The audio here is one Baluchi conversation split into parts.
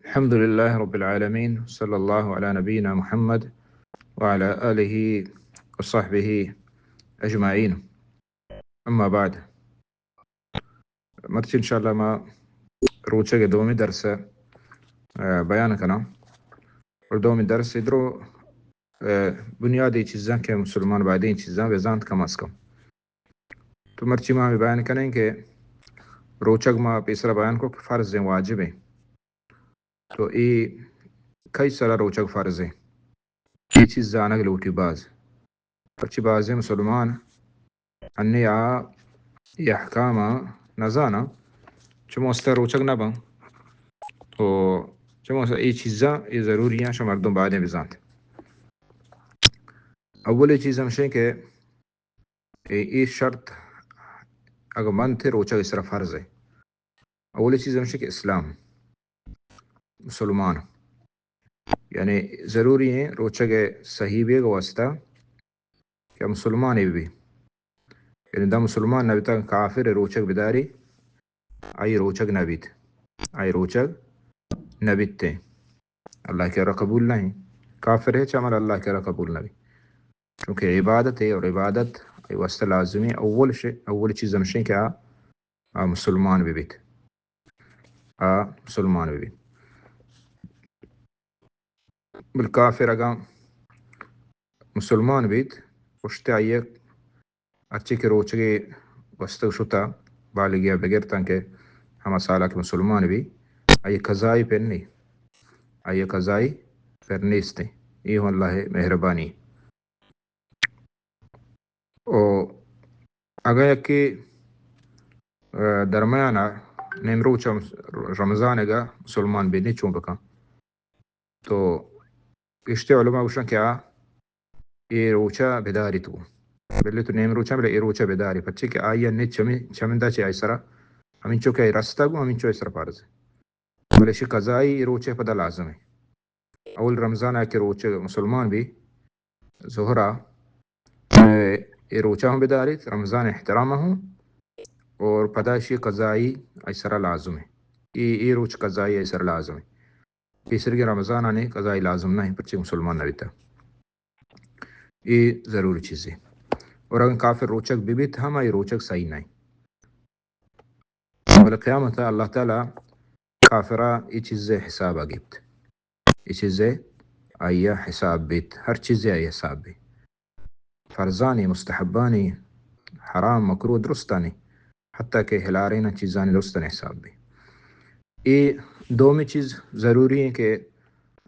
الحمد لله رب العالمين، صلى الله على نبينا محمد وعلى آله وصحبه أجمعين. أما بعد. مرچی انشاءاللہ ما روچگ ءِ دومی درس ءَ، ءَ، بیان کناں۔ اور دومی درس ءَ درو، ءَ، بنیادی چیزاں کہ مسلمان باید ایں چیزاں بزانت کم از کم۔ تو مرچی ما ہمے بیان کنیں کہ روچگ ما پیسرا بیان کو کہ فرض ایں، واجب ایں۔ تو اے کئی سرا روچگ فرض ایں؟ اے چیز زانگ لوٹی باز۔ پرچی بازیں مسلمان انی آ اے احکام نزاناں، چموستا روچگ نباں۔ تو چموستا اے چیزاں اے ضروری ایں، شما مردم باید ایں بزانت۔ اولی چیز ہمشیں کہ اے، اے شرط اگہ بنت، روچگ سرا فرض ایں۔ اولی چیز ہمشیں کہ اسلام، مسلمان، یعنی ضروری ایں روچگ ءِ صحیح بیگ ءِ واسطہ کہ مسلمان بہ بی۔ یعنی دا مسلمان نہ بیتا، کافر روچگ بداری، آئی روچگ نہ بیت، آئی روچگ نہ بیت ایں۔ اللہ ءِ کرا قبول نہ ایں۔ کافر ءِ ہچ عمل اللہ ءِ کرا قبول نہ بیت، چونکہ عبادت ایں اور عبادت آئی واسطہ لازمی ایں۔ اول شے، اول چیز ہمشیں کہ آ، آ مسلمان بہ بیت، آ مسلمان بہ بیت۔ بل کافر اگاں مسلمان بیت، پشت آئی ءَ ہرچی کہ روچگے گوستگ شتا، بالغی ءَ بگر تانکہ ہما سالا کہ مسلمان بی، آئی قضائی پر نی، آئی قضائی پر نیست ایں۔ اے ہوں اللہ ءِ مہربانی۔ او اگاں یکے، ءَ، درمیان ءَ نیمروچ ءَ رمضان ءَ گا مسلمان بی، نی چون بکن؟ تو گشتے علماء گوشن کہ آ اے روچ ءَ بداریت گوں۔ بلے تو نیمروچ ءَ، بلے اے روچ ءَ بداری، پرچے کہ آئی ءَ نی چمی-، چمندا چہ آئی سرا، ہمینچو کہ آئی رستگ گوں، ہمینچو آئی سرا فرض ایں۔ بلے شی قضائی اے روچ ءِ پدا لازم ایں۔ اول رمضان ءَ کہ روچ مسلمان بی، ظہر ءَ، اے، اے روچ ءَ ہوں بداریت، رمضان ءِ احترام ءَ ہوں، اور پدا شی قضائی آئی سرا لازم ایں۔ اے، اے روچ قضائی آئی سرا لازم ایں۔ پیسرگیں رمضان ءَ نی قضائی لازم نہ ایں، پرچے مسلمان نہ بیتا۔ اے ضروری چیزے۔ اور اگاں کافر روچگ بہ بیت ہم، اے روچگ صحیح نہ ایں۔ بلے قیامت ءَ اللہ تعالی کافرا اے چیز ءِ حساب ءَ گپت۔ اے چیز ءِ آئی ءَ حساب بیت، ہر چیز ءِ آئی ءَ حساب بیت۔ فرضانی، مستحبانی، حرام، مکروہ، درستانی، حتی کہ ہلارین چیزانی درستانی حساب بیت۔ اے دومی چیز ضروری ایں کہ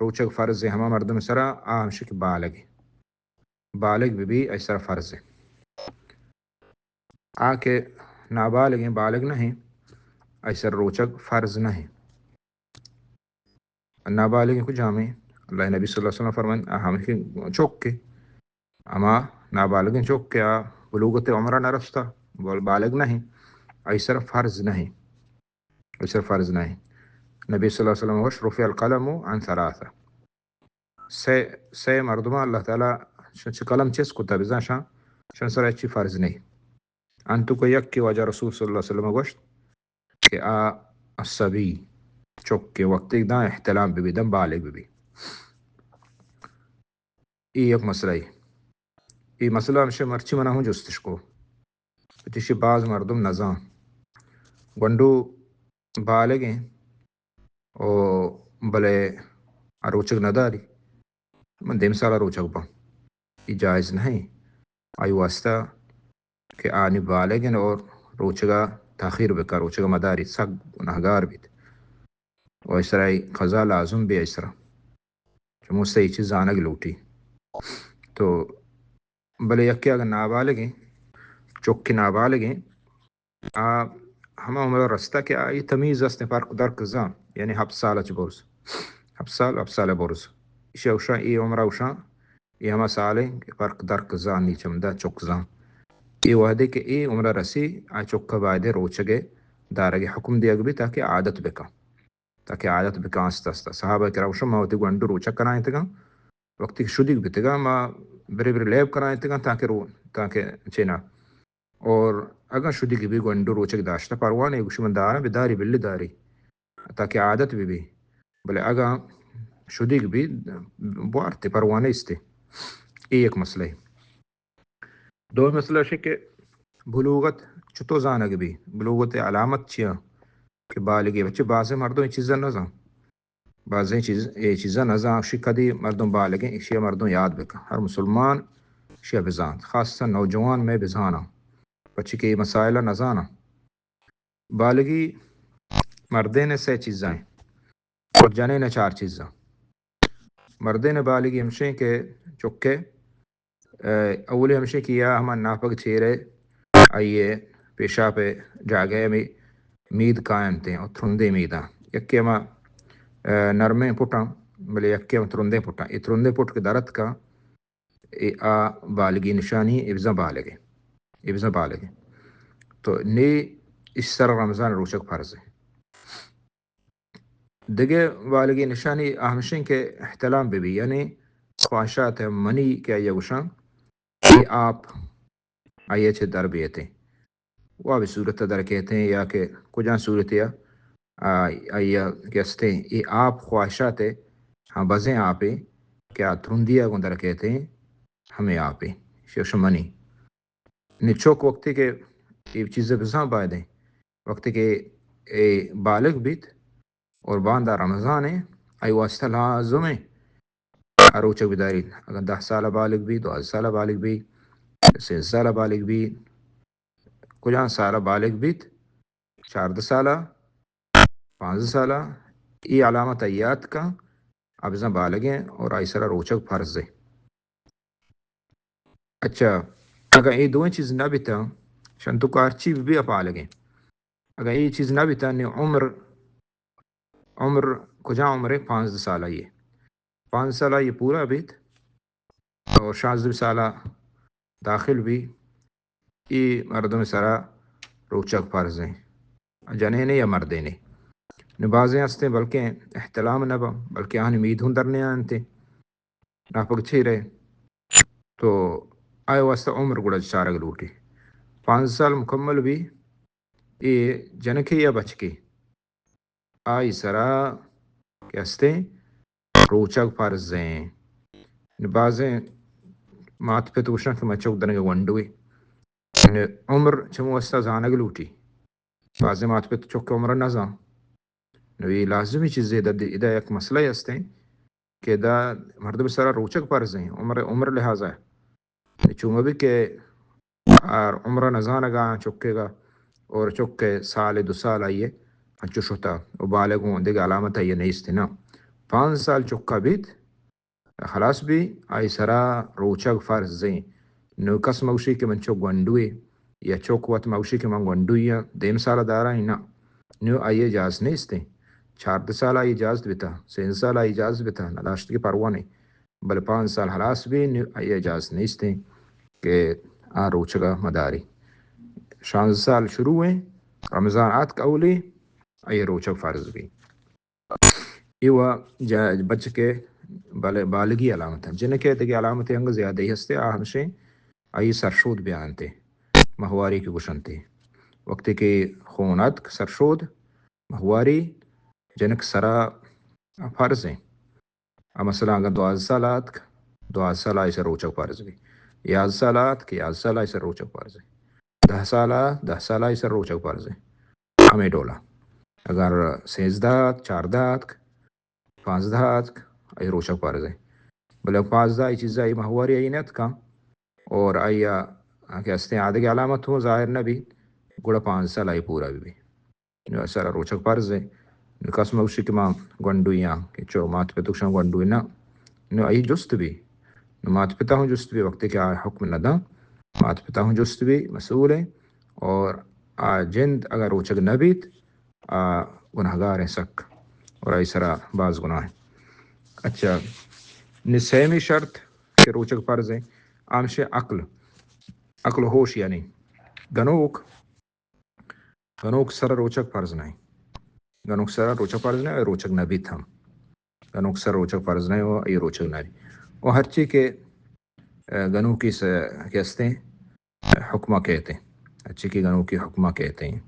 روچگ فرض ایں ہما مردم سرا، آ ہمشی کہ بالغ ایں۔ بالغ بہ بی، آئی سرا فرض ایں۔ آ کہ نابالغ ایں، بالغ نہ ایں، آئی سرا روچگ فرض نہ ایں۔ نابالغ ایں کجام ایں؟ اللہ ءِ نبی صلی اللہ علیہ وسلم فرمائن، آ ہمے کہ چک ایں۔ ہما نابالغیں چک کہ آ بلوغت عمر ءَ نہ رستا، بل-، بالغ نہ ایں، آئی سرا فرض نہ ایں۔ آئی سرا فرض نہ ایں۔ نبی صلی اللہ علیہ وسلم گوشت، رفع القلم عن ثلاثة۔ سے، سے مردماں اللہ تعالی ش-، چہ قلم چست کتا، بزاں شان، شان سرا ہچی فرض نہ ایں۔ انتو کہ یکے واجہ رسول صلی اللہ علیہ وسلم گوشت کہ آ الصبی، چک ایں، وقتی داں احتلام بہ بی، داں بالغ بہ بی۔ اے یک مسئلہ ایں۔ اے مسئلہ ہمشہ مرچی منا ہوں جستش کو۔ پرچہ باز مردم نزان۔ گونڈو بالغ ایں او بلے آ روچگ نداری۔ من دیم سالا روچگ باں۔ اے جائز نہ ایں۔ آئی واسطہ کہ آ نی بالغ ایں اور روچگا تاخیر بکا، روچگا مداری، سک گناہگار بیت۔ و آئی سرا اے قضا لازم بی آئی سرا۔ چموستا اے چیز زانگ لوٹی۔ تو بلے یکے اگاں نابالغ ایں، چکے نابالغ ایں، آ ہما عمر رستا کہ آئی تمیز است، فرق درک زان، یعنی ہپت سال چہ برز۔ ہپت سال، ہپت سال برز۔ ایشی گوشاں، اے عمر گوشاں، اے ہما سال ایں کہ فرق درک زان، نی چمدا چک زان۔ اے وہدے کہ اے عمر رسی، آ چک باید روچگ دارگ حکم دیگ بی تاکہ عادت بکن۔ تاکہ عادت بکن آستہ آستہ۔ صحابہ کرام گوشن، ما وتی گونڈو روچگ کنائینتگاں، وقتی کہ شدیگ بیتگاں، ما برے برے لیب کنائینتگاں تاکہ رو-، تاکہ چینا۔ اور اگاں شدیگ بی گونڈو روچگ داشتہ پرواہ نہ ایں، گوشی من داراں، بداری بلی داری، تاکہ عادت بہ بی۔ بلے اگاں شدیگ بی، بوارتے پرواہ نیستے۔ اے یک مسئلہ اے۔ دومی مسئلہ اش کہ بلوغت چتو زانگ بی، بلوغت علامت چیا کہ بالغی؟ بچے بازیں مردم اے چیزا نزان، بازیں چیز، اے چیزا نزان، اشی کدی مردم بالغیں، اشی مردم یاد بکن۔ ہر مسلمان اشی بزانت، خاصتاً نوجوان مئے بزاناں، پچی کہ اے مسائل نزاناں۔ بالغی مردین سے چیزاں اور جنین چار چیزاں۔ مردین بالغی ہمشیں کہ چکے، اے، اولی ہمشیں کہ یا ہما ناپگ چیرے آئیے پیشاپ جاگہ ہمیں مید کاینتیں اور ترندیں میداں۔ یکے ہما، اے، نرمیں پٹاں، بلے یکے ہما ترندیں پٹاں۔ اے ترندیں پٹ کہ درت کا، اے آ بالغی نشانی، اے بزاں بالغ اے۔ اے بزاں بالغ اے۔ تو نی اش سر رمضان روچگ فرض اے۔ دگہ بالغی نشانی آ ہمشیں کہ احتلام بہ بی، یعنی خواہشات منی کہ آئی گوشاں، اے آپ آئی چہ در بیتیں۔ وابی صورت در کیتیں یا کہ کجام صورت یا آ، آئی کہ استیں، اے آپ خواہشات ہاں بزیں آپے کہ آ ترندی گوں در کیتیں، ہمیں آپے شش منی۔ نی چوک وقتی کہ اے چیز بزاں بایدیں، وقتی کہ اے بالغ بیت اور باندا رمضان اے، آئی واسطہ لازم اے آ روچگ بداریت۔ اگر دہ سال بالغ بیت، دوازدہ سال بالغ بیت، سیزدہ سال بالغ بیت، کجام سال بالغ بیت، چاردہ سال، پانزدہ سال، اے علامت یاد کن، آ بزاں بالغیں اور آئی سرا روچگ فرض اے۔ اچھا، اگاں اے دوئیں چیز نہ بیتاں، شنتو کارچی بی بالغیں۔ اگاں اے چیز نہ بیتاں، نی عمر، عمر، کجا عمر اے؟ پانزدہ سال آئی اے۔ پانزدہ سال آئی پورا بیت اور شانزدہ سال داخل بی، اے مردم سرا روچگ فرض ایں، جنینے یا مردینے۔ نی بازیں ہستیں بلکیں احتلام نہ باں، بلکیں آہانی مید ہوں در نیاینتیں۔ ناپگ چیرے، تو آئی واسطہ عمر گڑا چارگ لوٹی۔ پانزدہ سال مکمل بی، اے جنکے یا بچکے، آئی سرا کہ ہستیں روچگ فرض ایں۔ نی بازیں مات پت گوشاں کہ مچک دنگے گونڈوے۔ نی عمر چمو واسطہ زانگ لوٹی۔ بازیں مات پت چک عمر نہ زان۔ نو اے لازمی چیزے، ادا، ادا یک مسئلہ ہستیں کہ ادا مردم سرا روچگ فرض ایں، عمر، عمر لحاظا۔ چو مہ بی کہ آ عمر نزانگا چکے گا اور چکے سال دو سال آئیے انچو شتا و بالغ ہوں دگہ علامت آئیے نیست نا۔ پانچ سال چکا بیت، خلاص بی، آئی سرا روچگ فرض ایں۔ نو کس مگوشی کہ من چک گونڈوے، یا چک وت مگوشی کہ من گونڈوی آں، دیم سال دارا ایں، نہ۔ نو آئی اجازت نیست ایں۔ چاردہ سال آئی اجازت بیتا، سیزدہ سال آئی اجازت بیتا، نداشت کہ پرواہ نیں۔ بلے پانچ سال خلاص بی، نو آئی اجازت نیست ایں کہ آ روچگا مداری۔ شانزدہ سال شروع ایں، رمضان آتک اولی، آئی روچگ فرض بی۔ اے و جا-، بچکے بل-، بالغی علامت ایں۔ جنکے دگہ علامت انگہ زیادہ ہستے، آ ہمشیں آئی سرشود بیانتے، ماہواری کہ گوشنتے۔ وقتی کہ خون اتک سرشود، ماہواری جنک سرا فرض ایں۔ آ مثلاً اگاں دوازدہ سال آتک، دوازدہ سال آئی سر روچگ فرض بی۔ یازدہ سال آتک، یازدہ سال آئی سر روچگ فرض ایں۔ دہ سال آ، دہ سال آئی سر روچگ فرض ایں۔ ہمے ڈولا۔ اگر سیزدہ آتک، چاردہ آتک، پانزدہ آتک، آئی روچگ فرض ایں۔ بلے پانزدہ آئی چیزا آئی ماہواری آئی نہ اتکاں اور آئی کہ ہستیں آدگہ علامت ہوں ظاہر نہ بی، گڑا پانزدہ سال آئی پورا بی بی۔ نو سرا روچگ فرض ایں۔ نو کس مگوشی کہ ما گونڈوی آں، کہ چو مات پت گوشاں گونڈوی نہ۔ نو آئی جست بی۔ نو مات پتا ہوں جست بی، وقتی کہ آ حکم نہ داں، مات پتا ہوں جست بی، مسئول ایں۔ اور آ جند اگر روچگ نہ بیت، آ گناہگار ایں سک۔ اور آئی سرا باز گناہ ایں۔ اچھا، نی سیمی شرط کہ روچگ فرض ایں، آ ہمشیں عقل۔ عقل و ہوش یعنی گنوک گنوک سر روچگ فرض نہ ایں۔ گنوک سر روچگ فرض نہ ایں، روچگ نہ بیت ہم۔ گنوک سر روچگ فرض نہ ایں و اے روچگ نہ بیت۔ و ہرچی کہ، اے، گنوکی س-، کہ ہستیں، حکمہ کیتیں۔ ہرچی کہ گنوکی حکمہ کیتیں۔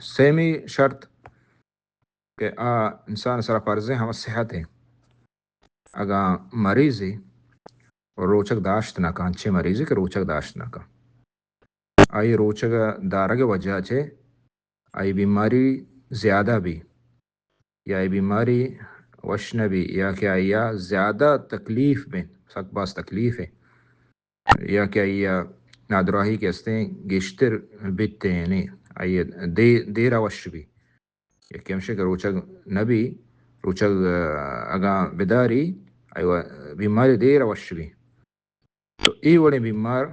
سیمی شرط کہ آ انسان سرا فرض ایں، ہما صحت ایں۔ اگاں مریضے روچگ داشت نہ کن، چے مریضے کہ روچگ داشت نہ کن، آئی روچگ دارگ وجہ چے آئی بیماری زیادہ بی، یا آئی بیماری وش نہ بی، یا کہ آئی زیادہ تکلیف بی، سک باز تکلیف ایں، یا کہ آئی نادراہی کہ استیں گیشتر بیت، یعنی آئی دے-، دیرا وش بی۔ یکے ہمشی کہ روچگ نہ بی، روچگ، آ، اگاں بداری، آئی بیماری دیرا وش بی۔ تو اے وڑیں بیمار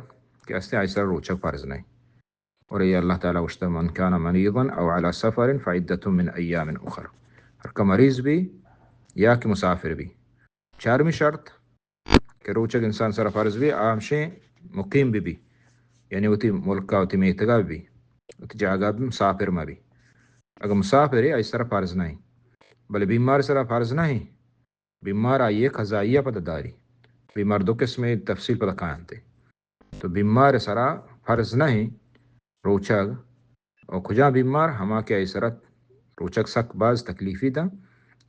کہ استیں آئی سرا روچگ فرض نہ ایں۔ اور اے اللہ تعالی گوشتہ، من کان مریضا او علی سفر فعدۃ من ایام اخر۔ ہر کہ مریض بی یا کہ مسافر بی۔ چارمی شرط کہ روچگ انسان سرا فرض بی، آ ہمشیں مقیم بی بی، یعنی وتی ملکا، وتی میتگا بی، وتی جاگا بی، مسافر مہ بی۔ اگہ مسافرے، آئی سرا فرض نہ ایں، بلے بیمار سرا فرض نہ ایں۔ بیمار آئی قضائیہ پدا داری۔ بیمار دو قسمے، تفصیل پدا کاینت۔ تو بیمار سرا فرض نہ ایں روچگ، او کجا بیمار؟ ہما کہ آئی سرا روچگ سک باز تکلیفی داں،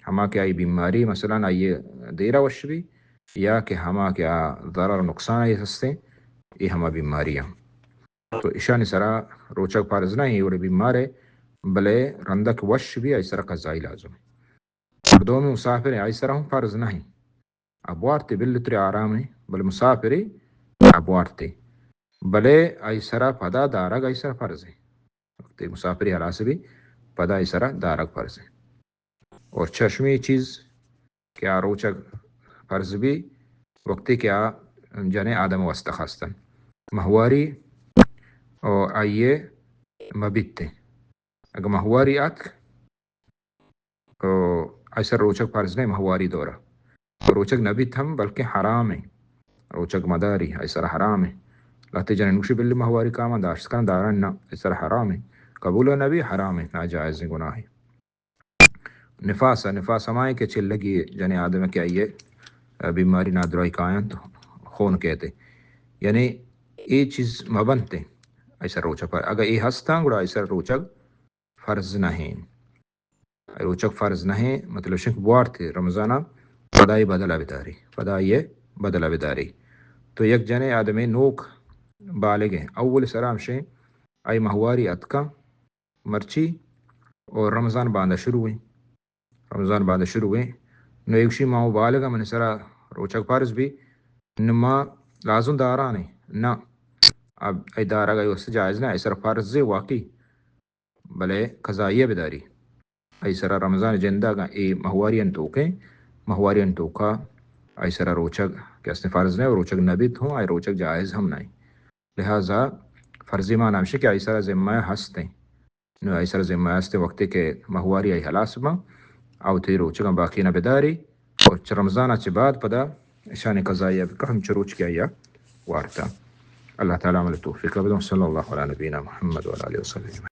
ہما کہ آئی بیماری مثلاً آئی دیرا وش بی، یا کہ ہما کہ آ ضرر نقصان آئی ہستیں، اے ہما بیماری ایں۔ تو اشانی سرا روچگ فرض نہ ایں، اے وڑیں بیمارے، بلے رندک وش بی، آئی سرا قضائی لازم ایں۔ اور دومی مسافر ایں، آئی سرا ہم فرض نہ ایں۔ آ بوارتے بلے ترے آرام ایں، بلے مسافرے آ بوارتے۔ بلے آئی سرا پدا دارگ آئی سرا فرض ایں۔ وقتی مسافری ہلاس بی، پدا آئی سرا دارگ فرض ایں۔ اور چشمی چیز کہ آ روچگ فرض بی، وقتی کہ آ جنیں آدم واسطہ خاصتاً مہواری او آئی مبیت ایں۔ اگہ مہواری اتک، تو آئی سرا روچگ فرض نہ ایں مہواری دورا۔ روچگ نہ بیت ہم، بلکہ حرام ایں۔ روچگ مداری، آئی سرا حرام ایں۔ لہتے جنین گوشی بلے مہواری کاما داشت کن، دارن نہ، آئی سرا حرام ایں۔ قبول نہ بی، حرام ایں، ناجائز ایں، گناہ ایں۔ نفاس، نفاس ہما ایں کہ چلگی جنیں آدم کہ آئی بیماری نادراہی کاینت، خون کیت۔ یعنی اے چیز مبنت ایں، آئی سرا روچگ پر-، اگہ اے ہستاں، گڑا آئی سرا روچگ فرض نہ ایں۔ روچگ فرض نہ ایں، مطلب شنک بوارتے رمضانا پدا آئی بدلا بداری، پدا آئی بدلا بداری۔ تو یک جنیں آدمے نوک بالغ ایں، اول سرا ہمشیں آئی مہواری اتکاں مرچی، اور رمضان باندا شروع ایں، رمضان باندا شروع ایں۔ نو ایک شی ما بالغ ایں، من سرا روچگ فرض بی، نو ما لازم داران ایں؟ نہ، اب اے دارگ آئی واسطہ جائز نہ، آئی سرا فرض ایں واقعی، بلے قضائیہ بداری۔ آئی سرا رمضان جندا اگاں اے مہواری ان توکیں، مہواری ان توکا آئی سرا روچگ کہ استیں فرض نہ ایں، روچگ نہ بیت ہوں، آئی روچگ جائز ہم نہ ایں۔ لہذا فرضی معنی ہمشی کہ آئی سرا ذمہ ہستیں۔ نو آئی سرا ذمہ ہستیں، وقتی کہ مہواری آئی ہلاس باں، آ وتی روچگاں باقی نہ بداری، اور چہ رمضانا چہ بعد پدا اشانی قضائیہ بکن، ہمچو روچ کہ آئی وارتا۔ اللہ تعالی عمل توفیق بدن۔ صلی اللہ علی نبینا محمد و علی آلہ و صحبہ۔